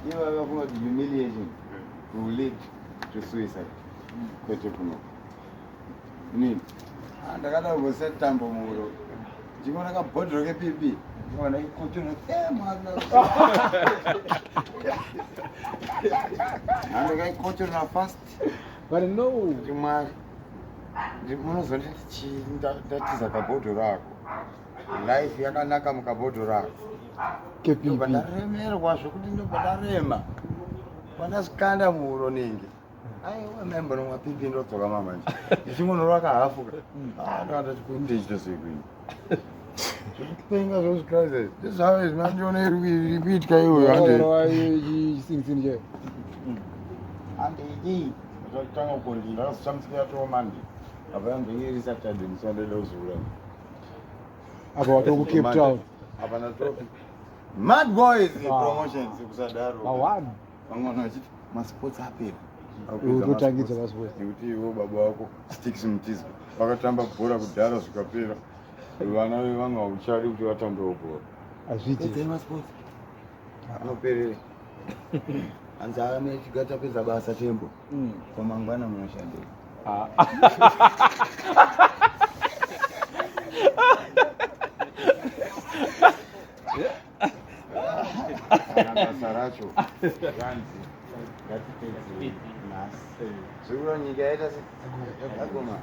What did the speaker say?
Ivo vakafunga kuti humiliation will lead to suicide. Kwete kuno. Inini ah, ndakada kumboisa tambo muhuro. Ndingoona kabhodhoro kepipi. Ndikaona ikochona tema. Ndakaikochona fast. But no. Kuti Mwari munozonditi chii ndatiza kabhodhoro ako. Life yakanaka mukabhodhoro ako. Ndobva ndaremerwa zvekuti ndobva ndarema. Pandazvikanda muhuro ninge. Aiwa maimbonomwa pipi ndodzoka mama nje. Ndichingonorwa kahafu ka. Ah, ndakati kundi chito sei kuini. Zvekupenga zvozvicrisis. Ndizvave zvinandiona iri kuitika iyoyo hande. Chisingisini chayo. Handei. Ndakatanga kundi ndakazoshamisa yatova Monday. Apa yange iri Saturday ndisandada kuzoura. Apa watova ku Cape Town. Apa ndato Mad Boys promotions kusadaro. One. Vamwe vanhu vachiti masports apera. Utotangidza masports. Nekuti iwo baba wako Sticks Mutize vakatamba bhora kudhara zvikapera. Vana vevamwe hauchadi kuti vatambewo bhora. Hazviiti. Pedzai masports. Anoperere. Hanzi ame chigatapedza basa tembo. Kwamangwana munoshandei. Ah. Kana basa racho ranzi ngatipedze nhasi. Zvekura nyika yaita se yagoma.